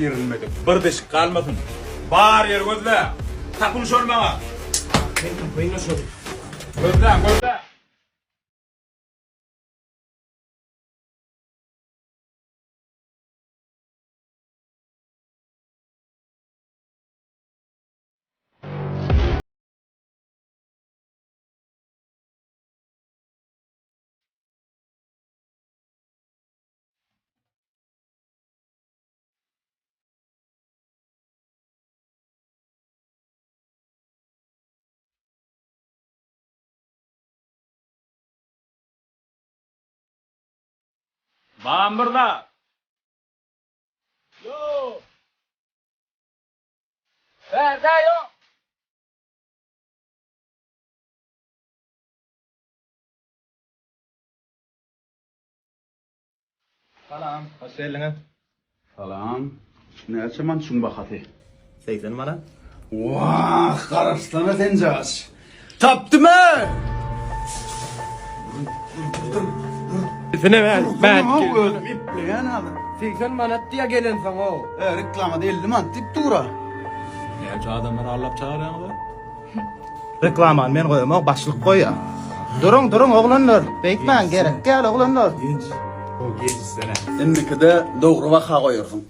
Girilmedik bir deşik galmasyn. Bar ýeri gözle. Tapyň şony maňa. Men tapaýyn-a şony. Gözläň, gözläň. Bam bir zat. Ýok. Bärde ýok. Salam, hoş geldiňiz. Salam. Näçe manat şuň bahasy? 80 manat. Wah, garaşsana sen jaş. Tapdym he! Sine ben, ben. Özüm ipleýän hazir. 80 manat diýä gelensoň o. E, reklamada 50 manat diýip dur-a. Näçe adamlary aldap çagyrýaňyz-a? Reklamany men goýamok, başlyk goýýar. Duruň, duruň oglanlar. Beýtmäň, gerek däl oglanlar. Genç. O gençsene. Indikide dogry baha goýarsyň.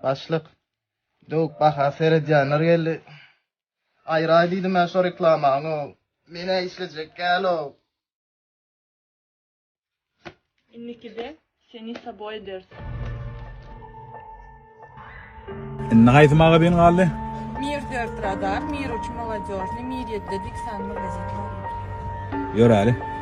Başlyk, döwük baha seredýänler geldi. Aýraý diýdim-ä şo reklamaňy. Men-ä işlejek däl-ow. Indikide seni sabo ederis. Indi haýsy magazin galdy? Mir dört radar, Mir üç molodýožnyý, Mir ýedide Diksan magazin bar. Ýöräli.